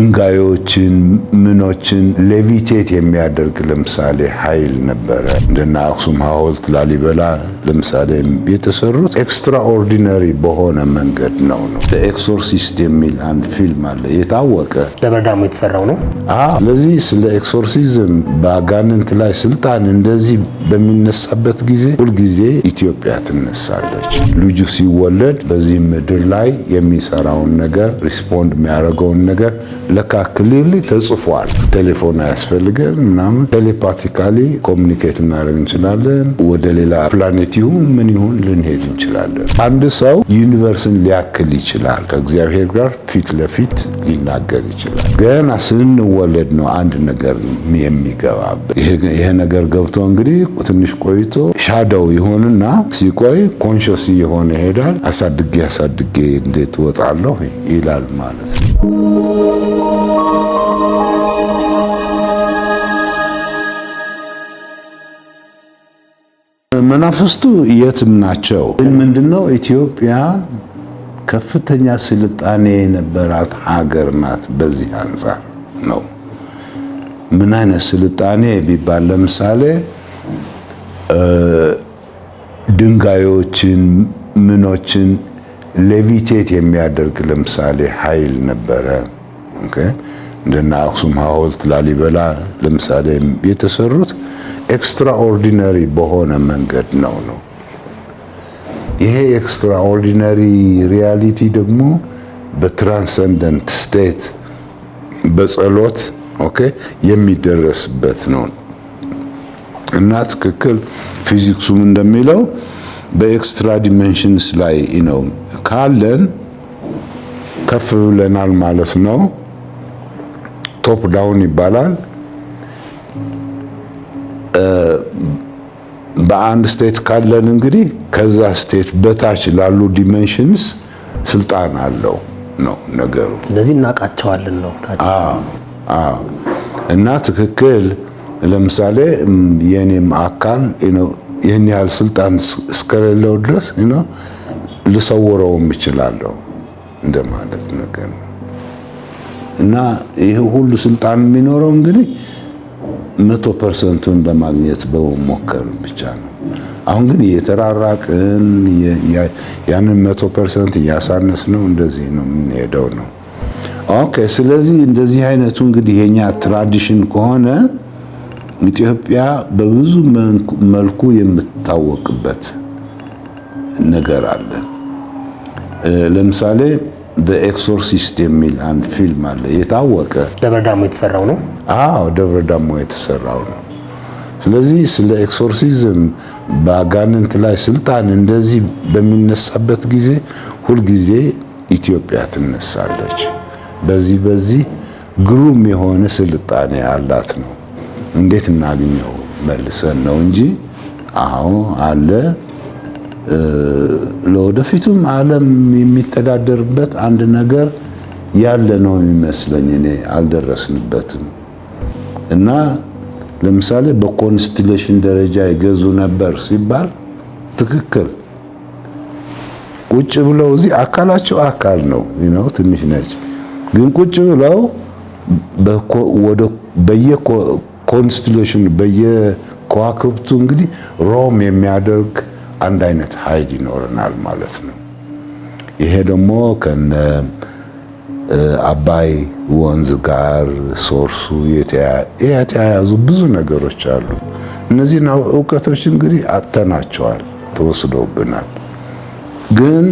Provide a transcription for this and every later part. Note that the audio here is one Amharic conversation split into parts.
ድንጋዮችን ምኖችን levitate የሚያደርግ ለምሳሌ ኃይል ነበረ። እንደነ አክሱም ሐውልት፣ ላሊበላ ለምሳሌ የተሰሩት extraordinary በሆነ መንገድ ነው። Exorcist የሚል አንድ ፊልም አለ የታወቀ። ደብረ ዳሞ የተሰራው ነው። ስለዚህ ስለ exorcism በአጋንንት ላይ ስልጣን እንደዚህ በሚነሳበት ጊዜ ሁልጊዜ ኢትዮጵያ ትነሳለች። ልጁ ሲወለድ በዚህ ምድር ላይ የሚሰራውን ነገር፣ respond የሚያደርገውን ነገር ለካ clearly ተጽፏል። ቴሌፎን አያስፈልገን ምናምን፣ telepathically communicate ልናደርግ እንችላለን። ወደ ሌላ ፕላኔት ይሁን ምን ይሁን ልንሄድ እንችላለን። አንድ ሰው universe ን ሊያክል ይችላል። ከእግዚአብሔር ጋር ፊት ለፊት ሊናገር ይችላል። ገና ስንወለድ ነው አንድ ነገር የሚገባበት። ይሄ ነገር ገብቶ እንግዲህ ትንሽ ቆይቶ shadow ይሆንና ሲቆይ conscious እየሆነ ይሄዳል። አሳድጌ አሳድጌ እንዴት እወጣለሁ ይላል ማለት ነው። መናፍስቱ የትም ናቸው። ምንድነው፣ ኢትዮጵያ ከፍተኛ ስልጣኔ የነበራት ሀገር ናት። በዚህ አንጻር ነው። ምን አይነት ስልጣኔ ቢባል ለምሳሌ ድንጋዮችን ምኖችን levitate የሚያደርግ ለምሳሌ ኃይል ነበረ። እንደነ አክሱም ሐውልት፣ ላሊበላ ለምሳሌ የተሰሩት extraordinary በሆነ መንገድ ነው። ይሄ extraordinary reality ደግሞ በ transcendent state በጸሎት okay የሚደረስበት ነው እና ትክክል ፊዚክሱም እንደሚለው በ extra dimensions ላይ ነው ካለን ከፍ ብለናል ማለት ነው። Top down ይባላል። በአንድ state ካለን እንግዲህ ከዛ state በታች ላሉ dimensions ስልጣን አለው ነው ነገሩ። ስለዚህ እናውቃቸዋለን ነው ታች። አዎ፣ እና ትክክል ለምሳሌ የኔም አካል ይህን ያህል ስልጣን እስከሌለው ድረስ ልሰውረውም እችላለሁ እንደማለት ነገር ነው። እና ይህ ሁሉ ስልጣን የሚኖረው እንግዲህ 100% ኡን ለማግኘት በመሞከር ብቻ ነው። አሁን ግን እየተራራቅን ያንን 100% እያሳነስ ነው፣ እንደዚህ ነው የምንሄደው ነው። Okay፣ ስለዚህ እንደዚህ አይነቱ እንግዲህ የኛ tradition ከሆነ ኢትዮጵያ በብዙ መልኩ የምትታወቅበት ነገር አለ። ለምሳሌ The Exorcist የሚል አንድ ፊልም አለ የታወቀ። ደብረ ዳሞ የተሰራው ነው። አዎ፣ ደብረ ዳሞ የተሰራው ነው። ስለዚህ ስለ exorcism በአጋንንት ላይ ስልጣን እንደዚህ በሚነሳበት ጊዜ ሁልጊዜ ኢትዮጵያ ትነሳለች። በዚህ ግሩም የሆነ ስልጣኔ አላት ነው። እንዴት እናግኘው መልሰን ነው እንጂ አዎ አለ። ለወደፊቱም ዓለም የሚተዳደርበት አንድ ነገር ያለ ነው የሚመስለኝ። እኔ አልደረስንበትም። እና ለምሳሌ በ constellation ደረጃ ይገዙ ነበር ሲባል ትክክል። ቁጭ ብለው እዚህ አካላቸው አካል ነው፣ ትንሽ ነች፣ ግን ቁጭ ብለው ወደ በየ constellation በየከዋክብቱ እንግዲህ roam የሚያደርግ አንድ አይነት ኃይል ይኖረናል ማለት ነው። ይሄ ደግሞ ከነ አባይ ወንዝ ጋር source ኡ የተያያዙ ብዙ ነገሮች አሉ። እነዚህን እውቀቶች እንግዲህ አጥተናቸዋል፣ ተወስደውብናል። ግን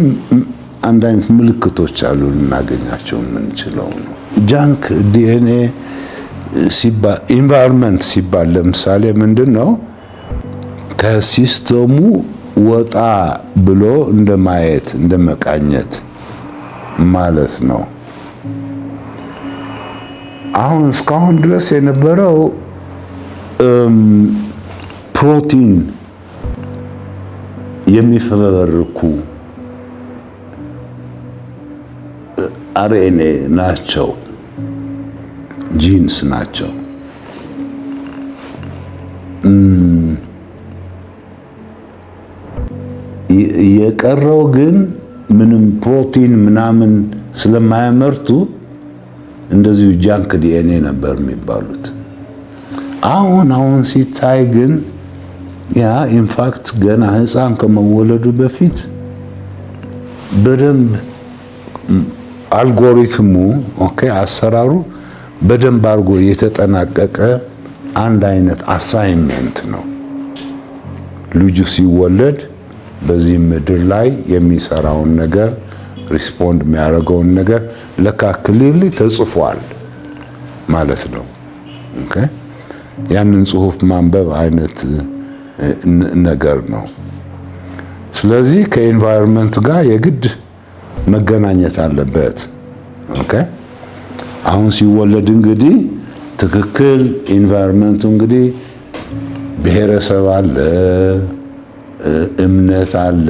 አንድ አይነት ምልክቶች አሉ ልናገኛቸው የምንችለው ነው። Junk DNA ሲባል፣ environment ሲባል ለምሳሌ ምንድን ነው? ከ system ኡ ወጣ ብሎ እንደ ማየት፣ እንደ መቃኘት ማለት ነው። አሁን እስካሁን ድረስ የነበረው ፕሮቲን የሚፈበርኩ RNA ናቸው፣ genes ናቸው። የቀረው ግን ምንም ፕሮቲን ምናምን ስለማያመርቱ እንደዚሁ junk DNA ነበር የሚባሉት። አሁን አሁን ሲታይ ግን ያ in fact ገና ህፃን ከመወለዱ በፊት በደንብ algorithm ኡ፣ okay፣ አሰራሩ በደንብ አድርጎ የተጠናቀቀ አንድ አይነት assignment ነው። ልጁ ሲወለድ በዚህ ምድር ላይ የሚሰራውን ነገር፣ respond የሚያደርገውን ነገር ለካ clearly ተጽፏል ማለት ነው። Okay፣ ያንን ጽሁፍ ማንበብ አይነት ነገር ነው። ስለዚህ ከ environment ጋር የግድ መገናኘት አለበት። Okay፣ አሁን ሲወለድ እንግዲህ ትክክል environment ኡ እንግዲህ ብሔረሰብ አለ፣ እምነት አለ፣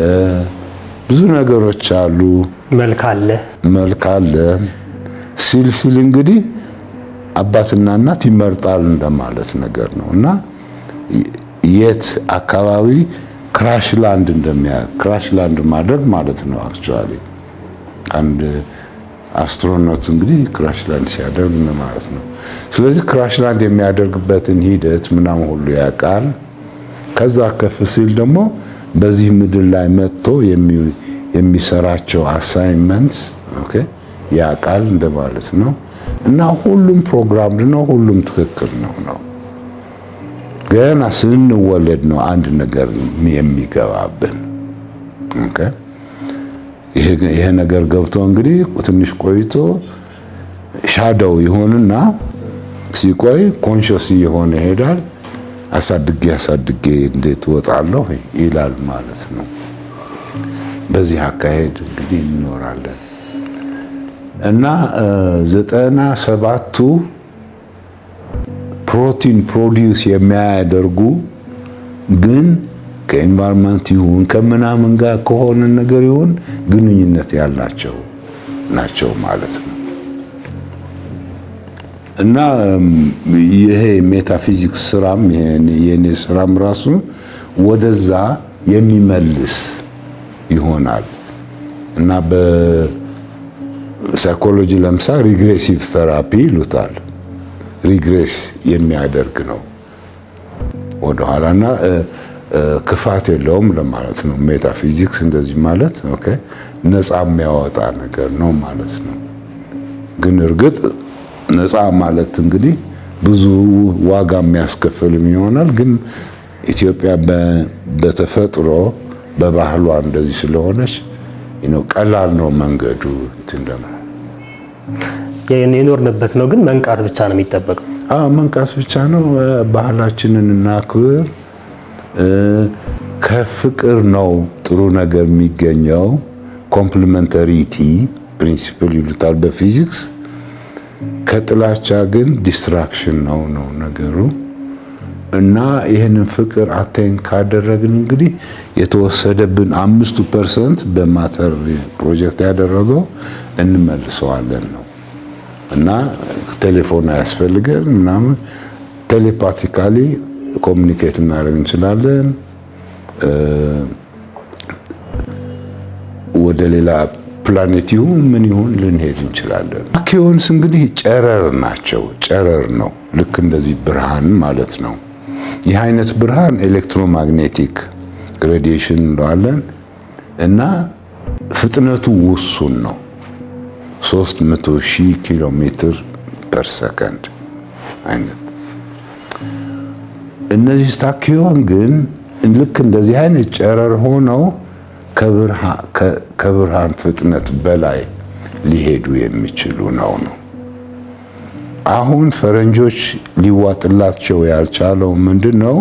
ብዙ ነገሮች አሉ፣ መልክ አለ፣ መልክ አለ ሲል ሲል እንግዲህ አባትና እናት ይመርጣል እንደማለት ነገር ነው። እና የት አካባቢ crash land ማድረግ ማለት ነው። Actually አንድ astronaut እንግዲህ crash land ሲያደርግ ማለት ነው። ስለዚህ crash land የሚያደርግበትን ሂደት ምናምን ሁሉ ያውቃል። ከዛ ከፍ ሲል ደግሞ በዚህ ምድር ላይ መጥቶ የሚሰራቸው assignment፣ okay፣ ያውቃል እንደማለት ነው። እና ሁሉም programmed ነው፣ ሁሉም ትክክል ነው። ገና ስንወለድ ነው አንድ ነገር የሚገባብን። Okay፣ ይሄ ነገር ገብቶ እንግዲህ ትንሽ ቆይቶ shadow ይሆንና ሲቆይ conscious እየሆነ ይሄዳል። አሳድጌ አሳድጌ እንዴት እወጣለሁ ይላል ማለት ነው። በዚህ አካሄድ እንግዲህ እንኖራለን እና 97ቱ ፕሮቲን produce የሚያደርጉ ግን ከ environment ይሁን ከምናምን ጋር ከሆነ ነገር ይሁን ግንኙነት ያላቸው ናቸው ማለት ነው። እና ይሄ ሜታፊዚክስ ስራም የኔ ስራም ራሱ ወደዛ የሚመልስ ይሆናል። እና በሳይኮሎጂ ለምሳሌ regressive therapy ይሉታል። Regress የሚያደርግ ነው ወደኋላና ክፋት የለውም ለማለት ነው። ሜታፊዚክስ እንደዚህ ማለት፣ okay፣ ነፃ የሚያወጣ ነገር ነው ማለት ነው። ግን እርግጥ ነፃ ማለት እንግዲህ ብዙ ዋጋ የሚያስከፍልም ይሆናል። ግን ኢትዮጵያ በተፈጥሮ በባህሏ እንደዚህ ስለሆነች ቀላል ነው መንገዱ እንትን የኖርንበት ነው። ግን መንቃት ብቻ ነው የሚጠበቀው። አዎ፣ መንቃት ብቻ ነው። ባህላችንን እናክብር። ከፍቅር ነው ጥሩ ነገር የሚገኘው። Complementarity principle ይሉታል በፊዚክስ። ከጥላቻ ግን destruction ነው ነገሩ። እና ይህንን ፍቅር attain ካደረግን እንግዲህ የተወሰደብን 5ቱ percent በ matter project ያደረገው እንመልሰዋለን ነው። እና ቴሌፎን አያስፈልገን ምናምን፣ telepathically communicate ልናደርግ እንችላለን። ወደ ሌላ ፕላኔት ይሁን ምን ይሁን ልንሄድ እንችላለን። Tachyons እንግዲህ ጨረር ናቸው። ጨረር ነው፣ ልክ እንደዚህ ብርሃን ማለት ነው። ይህ አይነት ብርሃን electromagnetic radiation እንለዋለን እና ፍጥነቱ ውሱን ነው። 300 ሺህ ኪሎ ሜትር per ሰከንድ አይነት። እነዚህ tachyon ግን ልክ እንደዚህ አይነት ጨረር ሆነው ከብርሃን ፍጥነት በላይ ሊሄዱ የሚችሉ ነው። አሁን ፈረንጆች ሊዋጥላቸው ያልቻለው ምንድን ነው?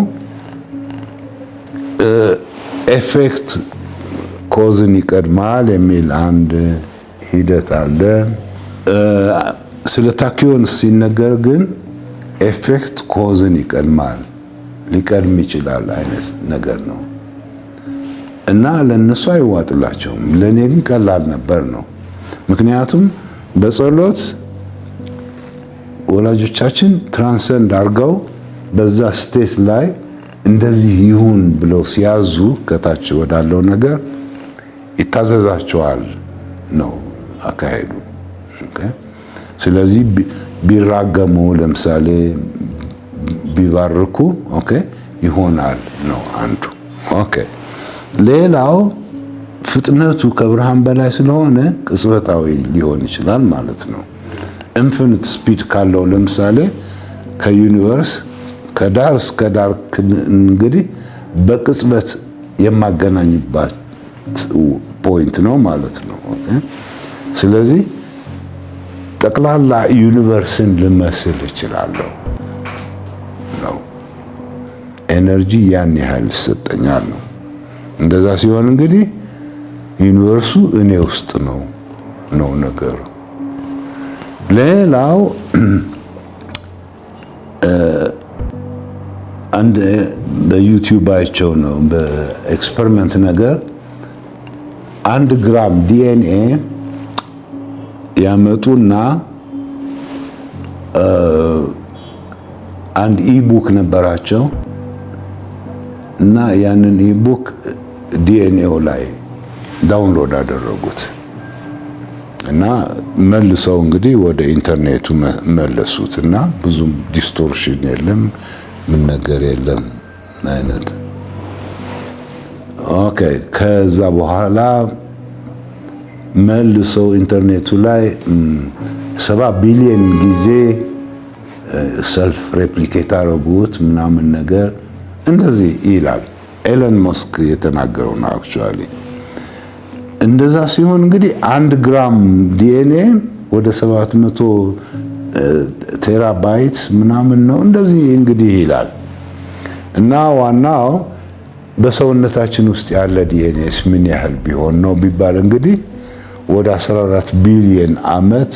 Effect cause ን ይቀድማል የሚል አንድ ሂደት አለ። ስለ tachyon ሲነገር ግን effect cause ን ይቀድማል፣ ሊቀድም ይችላል አይነት ነገር ነው እና ለነሱ አይዋጥላቸውም። ለእኔ ግን ቀላል ነበር ነው። ምክንያቱም በጸሎት ወላጆቻችን transcend አድርገው በዛ state ላይ እንደዚህ ይሁን ብለው ሲያዙ ከታች ወዳለው ነገር ይታዘዛቸዋል ነው አካሄዱ። Okay። ስለዚህ ቢራገሙ፣ ለምሳሌ ቢባርኩ፣ okay፣ ይሆናል ነው አንዱ። Okay፣ ሌላው ፍጥነቱ ከብርሃን በላይ ስለሆነ ቅጽበታዊ ሊሆን ይችላል ማለት ነው። Infinite speed ካለው ለምሳሌ ከ universe ከዳር እስከ ዳር እንግዲህ በቅጽበት የማገናኝባት point ነው ማለት ነው። Okay፣ ስለዚህ ጠቅላላ universe ን ልመስል እችላለሁ ነው። Energy ያን ያህል ይሰጠኛል ነው። እንደዛ ሲሆን እንግዲህ universe ኡ እኔ ውስጥ ነው ነው ነገሩ። ሌላው አንድ በ YouTube አይቼው ነው፣ በ experiment ነገር 1 ግራም ዲኤንኤ ያመጡና አንድ ebook ነበራቸው እና ያንን ebook DNA ው ላይ download አደረጉት እና መልሰው እንግዲህ ወደ ኢንተርኔቱ መለሱት እና ብዙም distortion የለም፣ ምን ነገር የለም አይነት። Okay፣ ከዛ በኋላ መልሰው ኢንተርኔቱ ላይ 7 ቢሊዮን ጊዜ self replicate አደረጉት ምናምን ነገር እንደዚህ ይላል። ኤለን መስክ የተናገረው ነው actually። እንደዛ ሲሆን እንግዲህ 1 ግራም ዲኤንኤ ወደ 700 terabyte ምናምን ነው እንደዚህ እንግዲህ ይላል። እና ዋናው በሰውነታችን ውስጥ ያለ ዲኤንኤስ ምን ያህል ቢሆን ነው ቢባል እንግዲህ ወደ 14 ቢሊዮን ዓመት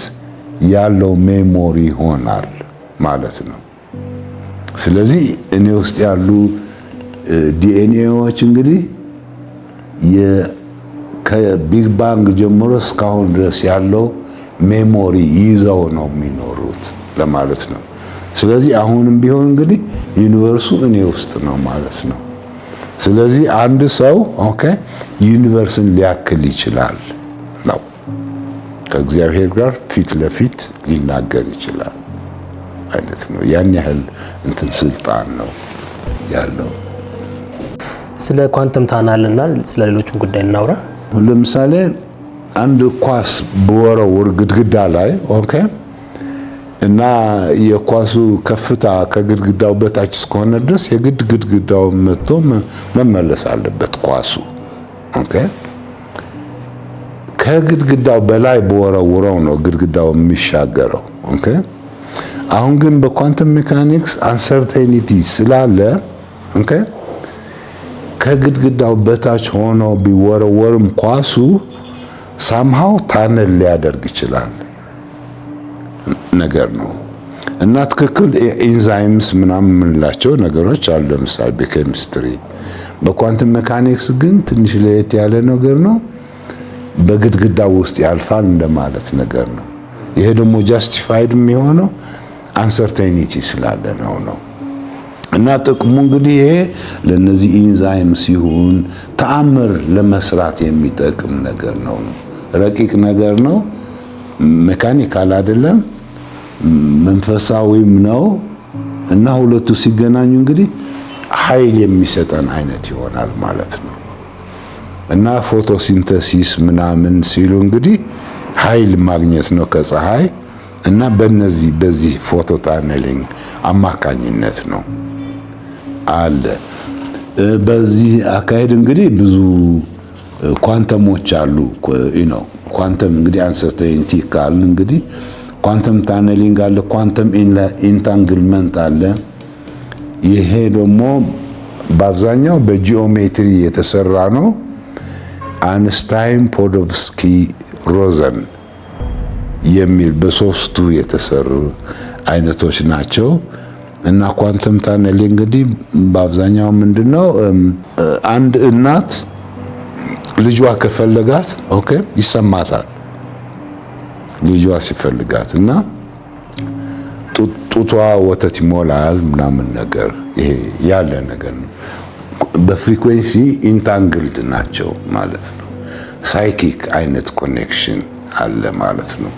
ያለው memory ይሆናል ማለት ነው። ስለዚህ እኔ ውስጥ ያሉ ዲኤንኤዎች እንግዲህ ከ Big Bang ጀምሮ እስካሁን ድረስ ያለው memory ይዘው ነው የሚኖሩት ለማለት ነው። ስለዚህ አሁንም ቢሆን እንግዲህ universe ኡ እኔ ውስጥ ነው ማለት ነው። ስለዚህ አንድ ሰው፣ okay፣ universe ን ሊያክል ይችላል ነው። ከእግዚአብሔር ጋር ፊት ለፊት ሊናገር ይችላል አይነት ነው። ያን ያህል እንትን ስልጣን ነው ያለው። ስለ quantum tunnel እና ስለ ሌሎችም ጉዳይ እናውራ። ለምሳሌ አንድ ኳስ ብወረውር ግድግዳ ላይ፣ okay፣ እና የኳሱ ከፍታ ከግድግዳው በታች እስከሆነ ድረስ የግድ ግድግዳው መትቶ መመለስ አለበት ኳሱ። Okay፣ ከግድግዳው በላይ ብወረውረው ነው ግድግዳው የሚሻገረው። Okay፣ አሁን ግን በ quantum mechanics uncertainty ስላለ፣ okay፣ ከግድግዳው በታች ሆኖ ቢወረወርም ኳሱ somehow tunnel ሊያደርግ ይችላል ነገር ነው። እና ትክክል enzymes ምናምን የምንላቸው ነገሮች አሉ። ለምሳሌ በ chemistry፣ በ quantum mechanics ግን ትንሽ ለየት ያለ ነገር ነው። በግድግዳው ውስጥ ያልፋል እንደማለት ነገር ነው። ይሄ ደግሞ justified የሚሆነው uncertainty ስላለ ነው ነው። እና ጥቅሙ እንግዲህ ይሄ ለነዚህ ኢንዛይም ሲሆን ተአምር ለመስራት የሚጠቅም ነገር ነው ነው። ረቂቅ ነገር ነው። Mechanical አይደለም፣ መንፈሳዊም ነው። እና ሁለቱ ሲገናኙ እንግዲህ ኃይል የሚሰጠን አይነት ይሆናል ማለት ነው። እና photosynthesis ምናምን ሲሉ እንግዲህ ኃይል ማግኘት ነው ከፀሐይ እና በዚህ photo tunneling አማካኝነት ነው አለ። በዚህ አካሄድ እንግዲህ ብዙ ኳንተሞች አሉ ነው። ኳንተም እንግዲህ uncertainty ካልን እንግዲህ quantum tunneling አለ፣ quantum entanglement አለ። ይሄ ደግሞ በአብዛኛው በጂኦሜትሪ የተሰራ ነው። አንስታይን፣ ፖዶቭስኪ፣ ሮዘን የሚል በሶስቱ የተሰሩ አይነቶች ናቸው። እና quantum tunneling እንግዲህ በአብዛኛው ምንድነው፣ አንድ እናት ልጇ ከፈለጋት፣ okay፣ ይሰማታል። ልጇ ሲፈልጋት እና ጡቷ ወተት ይሞላል ምናምን ነገር፣ ይሄ ያለ ነገር ነው። በ frequency entangled ናቸው ማለት ነው። Psychic አይነት connection አለ ማለት ነው።